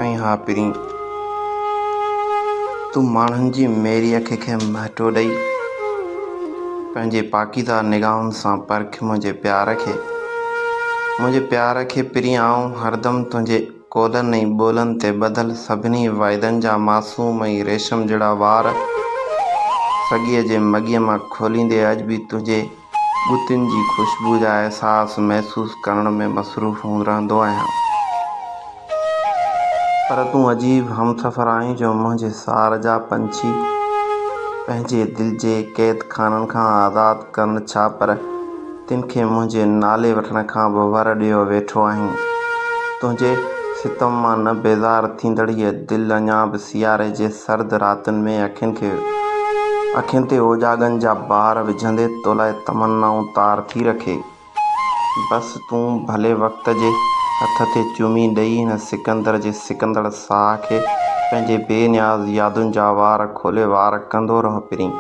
۽ ها پرين! تون ماڻهن جي ميري اک کي مهٽو ڏئي، پنهنجي پاڪيزه نگاهن سان پرک منهنجي پيار کي. منهنجي پيار کي پرين آئون هردم تنهنجي قولن ۽ ٻولن تي ٻڌل سڀني واعدن جا معصوم ۽ ريشم جهڙا وار سڳيء جي مڳيء مان کوليندي اڄ به تنهنجي ڳتين جي خوشبوء جا احساس محسوس ڪرڻ ۾ مصروف رهندو آهيان. پر تون عجيب همسفر آهين جو منهنجي سار جا پنڇي پنهنجي دل جي قيد خانن کان آزاد ڪرڻ ڇا پر تن کي منهنجي نالي وٺڻ کان به ور ڏيو ويٺو آهين. تنهنجي ستم مان نه بيزار ٿيندڙ هيء دل اڃا به سياري جي سرد راتن ۾ اکين کي اکين تي اوجاڳن جا بار وجهندي تو لاء تمنائون تار ٿي رکي. بس تون ڀلي وقت جي هٿ تي چمي ڏئي هن سڪندر جي سڪندڙ ساهه کي پنهنجي بي نياز يادن جا وار کولي وار ڪندو رهه پرين.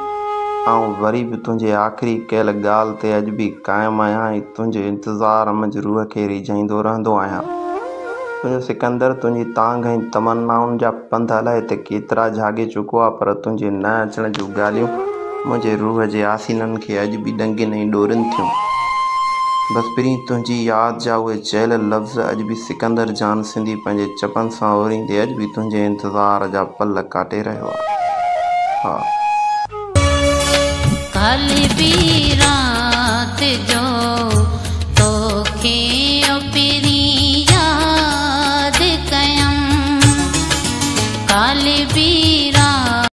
آئون وري به تنهنجي آخري ڪيل ڳالهه تي اڄ به قائم آهيان ۽ تنهنجي انتظار منجهه روح کي ريجهائيندو رهندو آهيان. تنهنجو سڪندر تنهنجي تانگهه ۽ تمنائن جا پنڌ الائي ته ڪيترا جهاڳي چڪو آ پر تنهنجي نه اچڻ جون ڳالهيون منهنجي روح جي آسينن کي اڄ به ڏنگين ۽ ڏورين ٿيون. بس پرين تنهنجي ياد جا اهي چيل لفظ اڄ به سڪندر جان سنڌي پنهنجي چپن سان اوريندي اڄ به تنهنجي انتظار جا پل ڪاٽي رهيو آ. ها. ڪالهه به رات جو.